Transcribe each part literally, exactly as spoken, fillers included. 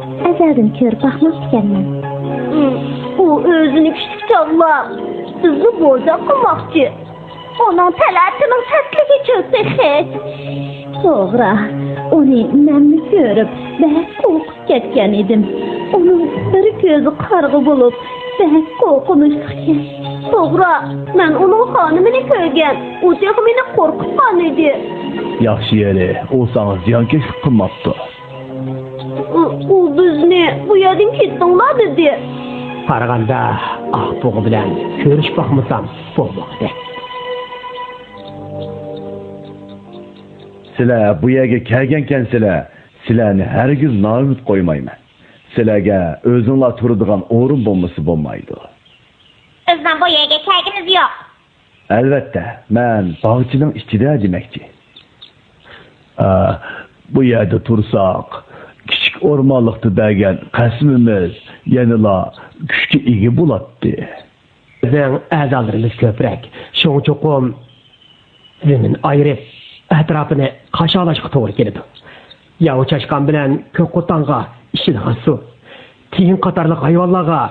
ئەزەلدىن كۆرۈپ باقماپتىكەنمەن. ئۇ ئۆزىنى كىچىك چاغلاپ، بىزنى بوزەك قىلماقچى. ئۇنىڭ تەلەتىنىڭ تەسلىكى چۆپ تېخى. توغرا، ئۇنى مەنمۇ كۆرۈپ، بەك قورقۇپ كەتكەن ئىدىم. ئۇنىڭ بىر كۆزى قارىغۇ بولۇپ، بەك قورقۇنچلۇق ئىكەن. توغرا، مەن ئۇنىڭ خانىمىنى كۆرگەن. ئۇ تېخى مېنى قورقۇتقان ئىدى. ياخشى يېرى، ئۇ ساڭا زىيانكەشلىك قىلماپتۇ. ئۇ، ئۇ بىزنى بۇ يەردىن كېتىڭلار دېدى. قارىغاندا ئاق بۇغا بىلەن كۆرۈشۈپ باقمىسام بولمىغۇدەك. سىلەر بۇ يەرگە كەلگەنكەنسىلەر، سىلەرنى ھەرگىز نائۈمىد قويمايمەن. سىلەرگە ئۆزۈڭلار تۇرىدىغان ئورۇن بولمىسا بولمايدۇ. بىزنىڭ بۇ يەرگە كەلگىنىمىز يوق. ئەلۋەتتە، مەن باغچىنىڭ ئىچىدە دېمەكچى. ئا، بۇ يەردە تۇرساق، كىچىك ئورمانلىقتا بەرگەن قەسىمىمىز يەنىلا كۈچكە ئىگە بولاتتى. بىزنىڭ ئەزالىرىمىز كۆپرەك، شۇڭا چوقۇم زېمىن ئايرىپ، ئەتراپىنى قاشالاشقا توغرا كېلىدۇ. ياۋا چاشقان بىلەن كۆك قوتانغا ئىچىدىغان سۇ، تىيىن قاتارلىق ھايۋانلارغا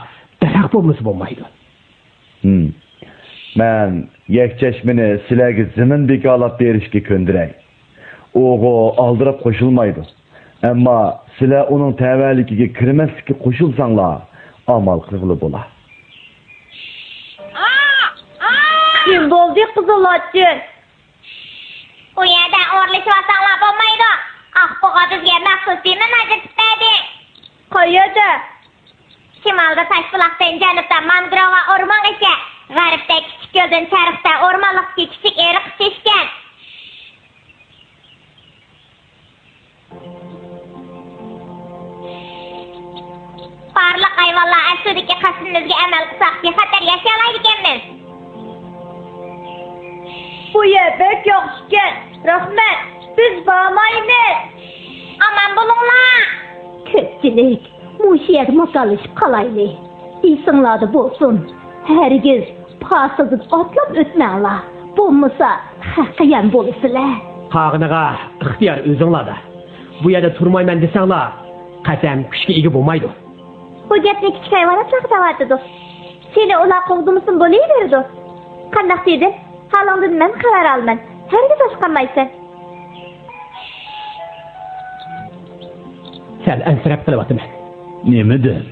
دەرەخ بولمىسا بولمايدۇ. ھىم. مەن يەكچەشمىنى سىلەرگە زېمىن بىكارلاپ بېرىشكە كۆندۈرەي. ئۇغۇ ئالدىراپ قوشۇلمايدۇ. ئەمما سىلەر ئۇنىڭ تەۋەلىكىگە كىرمەسلىككە قوشۇلساڭلار، ئامال قىلغىلى بولا. نېمە بولدى، قىزىل ئاچچىق؟ ئۇ يەردە ئورۇنلىشىۋالساڭلار بولمايدۇ. ئاق بۇغا بىزگە مەخسۇس زېمىن ئاجرىتىپ بەردى. قەيەردە؟ شىمالدا تاشبۇلاقتىن جەنۇبتا مانگروۋا ئورمانغىچە، غەربتە كىچىك كۆلدىن شەرقتە ئورمانلىقتىكى كىچىك ئېرىققىچە ئىكەن. بارلىق ھايۋانلار ئەسلىدىكى قەسىمىمىزگە ئەمەل قىلساق، بىخەتەر ياشىيالايدىكەنمىز. بۇ يەر بەك ياخشىكەن، رەھمەت، بىز بارمايمىز. ئامان بولۇڭلار. كۆپچىلىك، مۇشۇ يەردە ماكانلىشىپ قالايلى. ئېسىڭلاردا بولسۇن، ھەرگىز پاسىلدىن ئاتلاپ ئۆتمەڭلار، بولمىسا خەققە يەم بولىسىلەر. قالغىنىغا ئىختىيار ئۆزۈڭلاردا. بۇ يەردە تۇرمايمەن دېسەڭلار، قەسەم كۈچكە ئىگە بولمايدۇ. بۇ گەپنى كىچىك ھايۋاناتلارغا دەۋاتىدۇ. سېنى ئۇلار قوغدىمىسىمۇ بولۇۋېرىدۇ. قانداق دېدىم؟ ھالىڭدىن مەن خەۋەر ئالىمەن. ھەرگىز ئاچقانمايسەن. سەل ئەنسىرەپ قېلىۋاتىمەن. نېمىدىن؟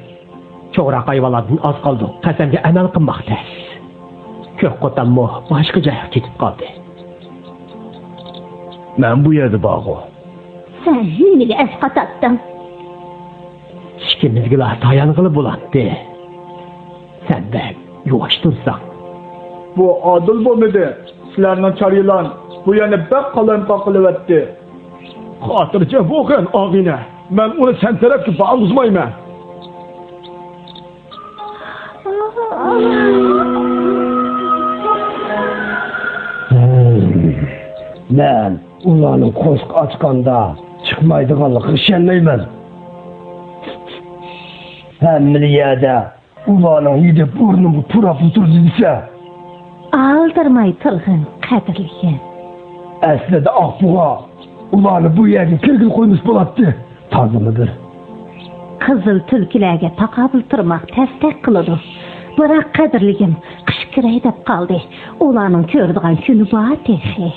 چوغراق ھايۋانلاردىن ئاز قالدۇق، قەسەمگە ئەمەل قىلماق تەس. كۆك قوتانمۇ باشقا جايغا كېتىپ قالدى. مەن بۇ يەردە بارغۇ. سەن نېمىگە ئەسقاتاتتىڭ؟ ئىككىمىزگىلا تايانغىلى بولاتتى. سەن بەك يۇۋاش تۇرساڭ. بۇ ئادىل بولمىدى. سىلەرنىڭ چار يىلان بۇ يەرنى بەك قالايمىقان قىلىۋەتتى. خاتىرجەم بولغىن، ئاغىنە. مەن ئۇنى سەن تەرەپكە بارغۇزمايمەن. مەن ئۇلارنىڭ قورسىقى ئاچقاندا چىقمايدىغانلىقىغا ئىشەنمەيمەن. ھەممىلا يەردە ئۇلارنىڭ ھىدى بۇرنۇمغا پۇراپلا تۇرىدۇ دېسە. ئالدىرىماي تۇرغىن، قەدىرلىكىم. ئەسلىدە ئاق بۇغا ئۇلارنى بۇ يەرگە كىرگىلى قويمىسا بولاتتى. تازىمۇ بىر. قىزىل تۈلكىلەرگە تاقابىل تۇرماق تەستەك قىلىدۇ. بىراق، قەدىرلىكىم، قىش كىرەي دەپ قالدى. ئۇلارنىڭ كۆرىدىغان كۈنى بار تېخى.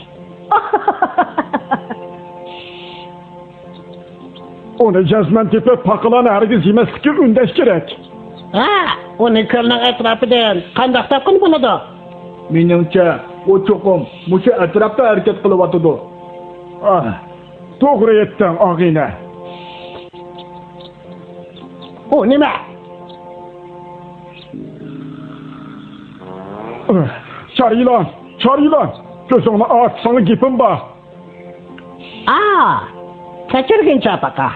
ئۇنى جەزمەن تېپىپ، پاقىلارنى ھەرگىز يېمەسلىككە ئۈندەش كېرەك. ھە، ئۇنى كۆلنىڭ ئەتراپىدىن قانداق تاپقىلى بولىدۇ؟ مېنىڭچە، ئۇ چوقۇم مۇشۇ ئەتراپتا ھەرىكەت قىلىۋاتىدۇ. ئاھ، توغرا ئېيتتىڭ، ئاغىنە. ئۇ نېمە؟ چار يىلان، چار يىلان! كۆزۈڭنى ئاچ، ساڭا گېپىم بار. ئا، كەچۈرگىن چاپاقا.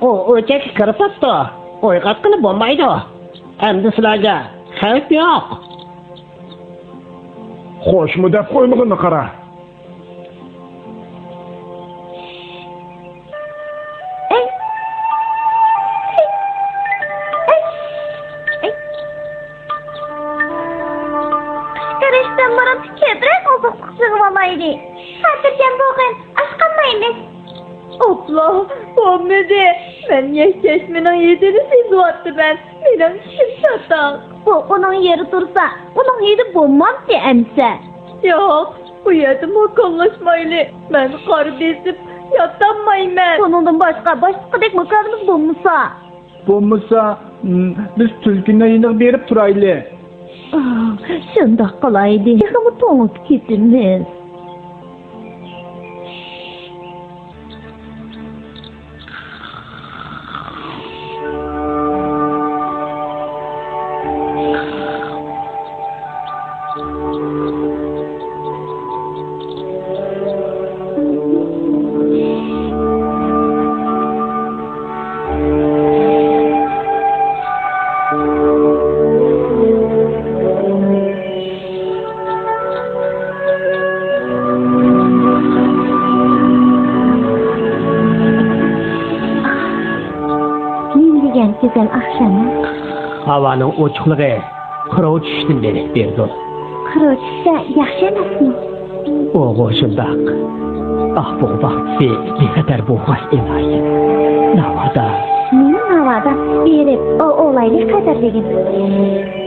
ئۇ ئۆچەككە كىرىپ قاپتۇ. ئويغاتقىلى بولمايدۇ. ئەمدى سىلەرگە خەۋپ يوق. خوشمۇ دەپ قويمىغىنىنى قارا. قىچقىرىشتىن بۇرۇن كۆپرەك ئوزۇقلۇق يىغىۋالايلى. خاتىرجەم بولغىن، ئاچقانمايمىز. ئاپلا، بولمىدى. مەن يەكچەشمىنىڭ ھىدىنى سېزىۋاتىمەن. مېنىڭ ئىچىم چاتاق. بۇ ئۇنىڭ يېرى تۇرسا، ئۇنىڭ ھىدى بولمامتى ئەمسە؟ ياق، بۇ يەردە ماكانلاشمايلى. مەن قار بېسىپ ياتالمايمەن. بۇنىڭدىن باشقا، باشقىدەك ماكانىمىز بولمىسا. بولمىسا، م، بىز تۈلكىنىڭ يېنىغا بېرىپ تۇرايلى. ئاھ، شۇنداق قىلايلى. تېخىمۇ توڭۇپ كېتىمىز. نېمە دېگەن گۈزەل ئاخشام ھە؟ ھاۋانىڭ ئوچۇقلۇقى قىروۋا چۈشۈشتىن دېرەك بېرىدۇ. قىروۋا چۈشسە ياخشى ئەمەسمۇ؟ ئوغۇ شۇنداق. ئاھ، بۇ باختىسى بىخەتەر بولغاي ئىلاھىم. ناۋادا. نېمە ناۋادا؟ بېرىپ، ئو-، ئولايلى قەدىرلىگىن.